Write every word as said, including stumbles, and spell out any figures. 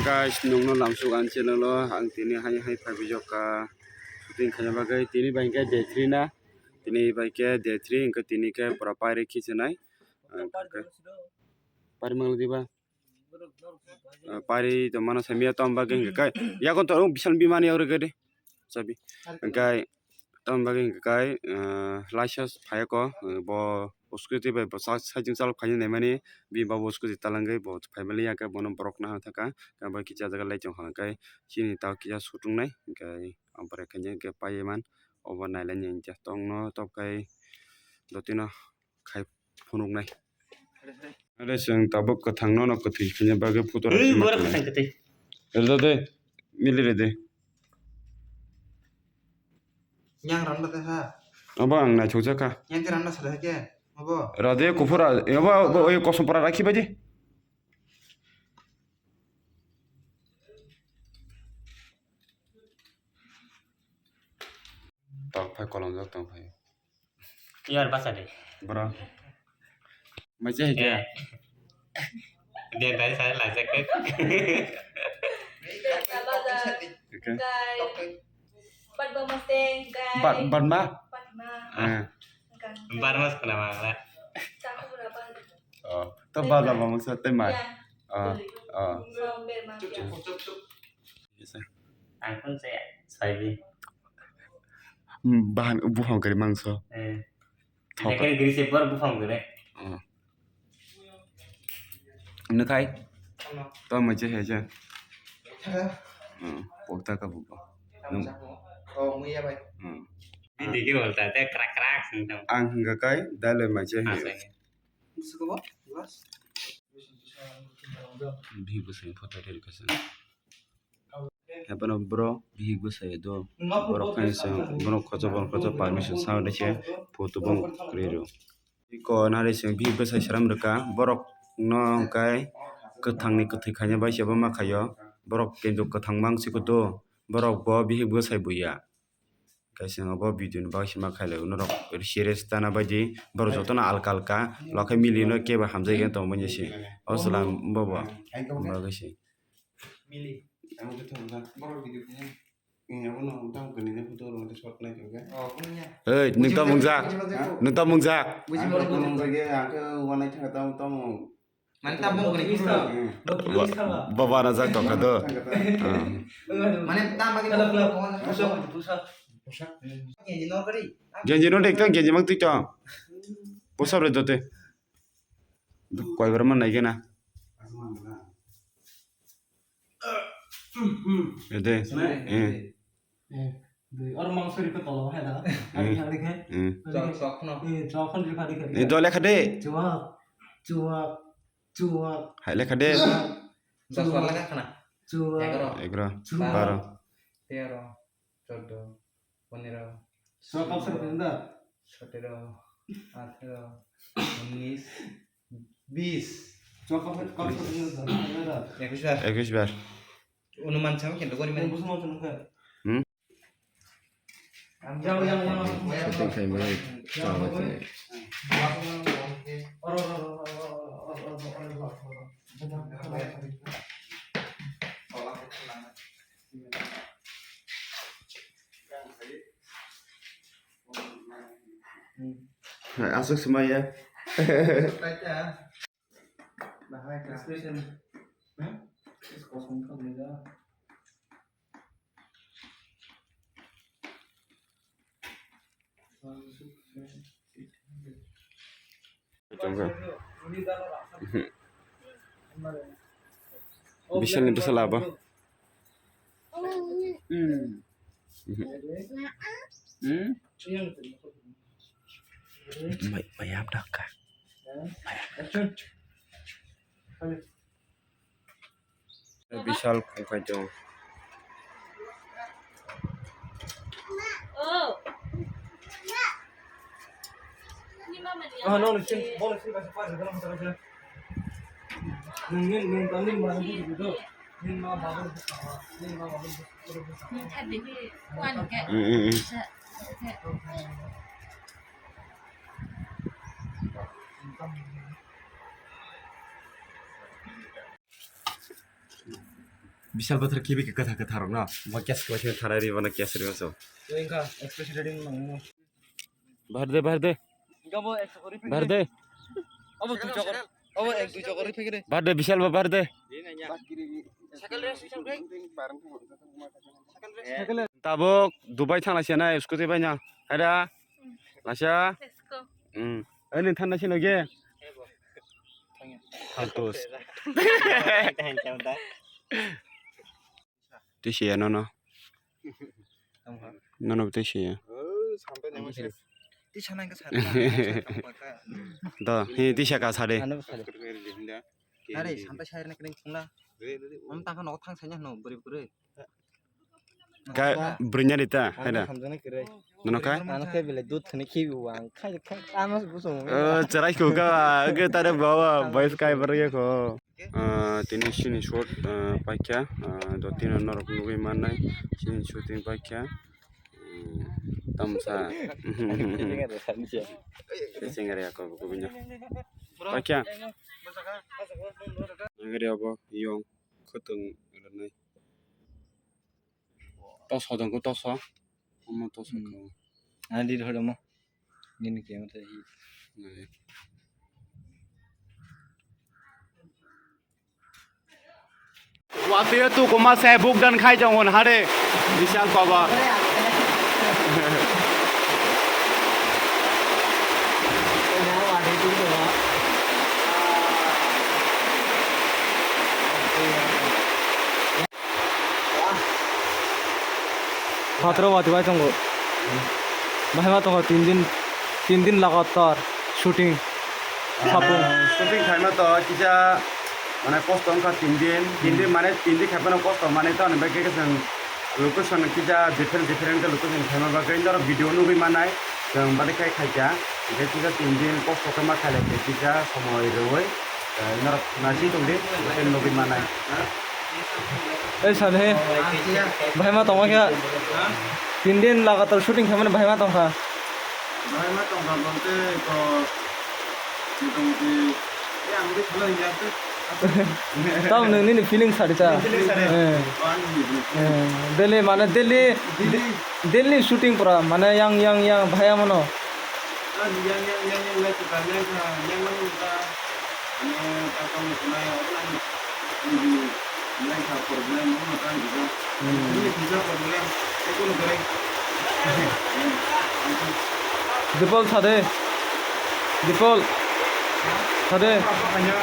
Guys, nungno lamsuk ang channel o, ang tini hai hai phaibi jokha shooting khaina bagwi. Tini bai khe day three na, tini bai khe day three, hwnkhe tini khe pura pairi khichonai. Pairi mangla diba? Ah, pairi tongmano samiya tong bagwi hwnkhe kai. Yakon to bisal bimani oro gede. Sabi. Hwnkhe tong bagwi hwnkhe kai, ah, laisa phaiya ko, ah, bo scooty bai bo sa-, saichung chalok khaina naimani, bini babo scooty talangwi bo phaimani yakhe bono borok nahar thaka. Abo kisa jaga lai chong hwnkhai chini tao kisa sutungnai hwnkhe abore khaina hwnkhe paiman obo nailaini hwnkhe tongno tobkhai dotino khai phunuknai. Are chwng tabuk kwthangno no kwthwi khaina bagwi photo rwchima borok khainai. Kwthang kwthwi. Rwdo de, mili rwdi. Yang randa de ha. Abo ang naithokjak kha. Yang khe randa sala khe. Abo. Rade kuphura, abo, abo, oi kosom pora rakhi bai di. Tong phai kolom jak tong phai. Yar basa de. Bro. Maja hai kya? Eh. Dia tadi saya lajak kan. Okay. Guys. Bat ba masteng, guys. Bat, bat ma? Bat ma. Ah. Bat mas kenapa lah? Tahu berapa? Oh, to bat ba mangsa te ma. Ya. Ah, ah. Somber ma. Yes, sir. Ang pun saya, saya. Hmm, bahan buphang kari mangso. Eh. Thok. Lekin giri se bor buphang giri. Hmm. Nukai? Ano? To maja hai ja. Ha? Hmm, pokta ka bubo. Nung. Oh, muya bai. Hmm. Ini dikir bolta, te krak krak sing tam. Ang hingga kai, dale maja hai. Asa ini. Bihik bwsai photo rwkha chwng. Haiphano bro bihik bwsai do. Borok khe chwng borok khochok borok khochok permission sa hwnwi se photo bo kwrwi rw. Iko nari chwng bihik bwsai sram rwkha. Borok no hwnkhe kwthang ni kwthwi khaina bai se bo ma khaio. Borok kintu kwthang mang se kutu. Borok bo bihik bwsai buya. Kaisa abo video ni bagwi se ma khailai norok serious tana baidi borok jotono alka alka lokhe mili no kebo hamjai khe tongmani se o chwla bobo bagwi se. Ei nwng tamo wngjak nwng tamo wngjak. Mane tam bong kani. Ba-, baba na jak tongkha do. Mane tam bagi. Genji no dek tong, genji mang twi tong. Pusap re dote. Koi bar man nai gena. Ede. Eh. Eh, dui. Oro mangso rikha tolo hai da. Hmm. Ari kha, ari kha. Hmm. Ari kha. Chok, chok no. Eh, chok khon rikha, rikha, rikha. Eh, dole kha de. Chuak, chuak, chuak. Hai le kha de. Chuak. Dos bar le kha khana. Chuak. Egaroh. Egaroh. Chuak. Baroh. Teroh. Chordoh. Poneroh. Chuak kap sa kha da. Soteroh. Atheroh. Unis. Bis. Chuak kap sa, kap sa kha da. Ekush bar. Ekush bar. Onuman chang khe logori mani. Busu ma chang kha. Hmm? Jao, jao, jao. Shooting khai mani chao khe. Hai, aswk swmai ya. Bahai ka. Expression. Hmm? Kosom kha bwlai da. Bisalni bwsa labo. Hmm. Hmm? Mai, mai hap dak ka. Bishal khongkhai tong. Mm, mm, mm. Bishal Bathar kibi ke katha katha rok no. Mo kes ko khe tharai ri bono kes ri so. Yo inka expression ready mo nang mo. Bahar de, bahar de. Inka mo ek sakori phek. Bahar de. Abo dui chokor. Abo ek dui chokor phek re. Bahar de Bishal ba bahar de. Sakal re, sakal re. Sakal re. Tabuk Dubai thangna sena scooty bai na. Ada. Lasa. Let's go. Hmm. Ani thanda sino ge. Haltos. Tisiya nono. Nono tisiya. Tisa nang ka sar. Do, hi tisa ka sade. Are, sampai saya nak kering pula. Om tangka nok thang saya no beri beri. Ka brinya dita, heda. Nono ka? Ano ke bele dut khani khibi wang. Khai khai ano busung. Oh, cherai ko ka, ke tare bawa, boys kai bar ye ko. Ah, tini sini short, ah, paikha, ah, do tino norok nugui mannai, sini shooting paikha. Hmm, tamsa. Singare ako ko binya. Paikha. Nagari abo yong khotong nai. Toso dong ko toso. Omo toso ko. Ani di dhoro mo. Nini ke mata hi. Watwi tu kuma se bukdan khai jong hon hare. Bishal koba. Phatro watwi bai tongo. Bahai ma tongo tin din, tin din lagatar shooting. Sapung. Ah, shooting khaima to kisa mane kosto wngkha tin din, tin din mane tin din khai phano kosto mane to ani bagwi khe chwng location kisa different different khe location khaima bagwi norok video nugwi manai chwng bade khai khaikha. Hingkhe kisa tin din kosto khe ma khailai khe kisa somoi rwui. Norok naising tong di, bwsai nugwi manai. Ei, sade, bahai ma tongma khe, tin din lagatar shooting khaimani bahai ma tongkha. Bahai ma tongkha bolte to, motamuti, eh, ang bai khwlai ya tei. Tamo nwng nini feeling sadi ta? Feeling sadi. Eh. Oh, ani feeling. Eh, daily mane daily, daily shooting pura mane yang, yang, yang bahai mano. Ah, yang, yang, yang, yang lai ta, yang ta, yang mano ta. Ani kakam ni kunai, ani, ani, nai kha problem, ano ta ni kha. Hmm. Ani kisa problem, ekun kore. Dipol sade. Dipol. Sade. Apa hanya?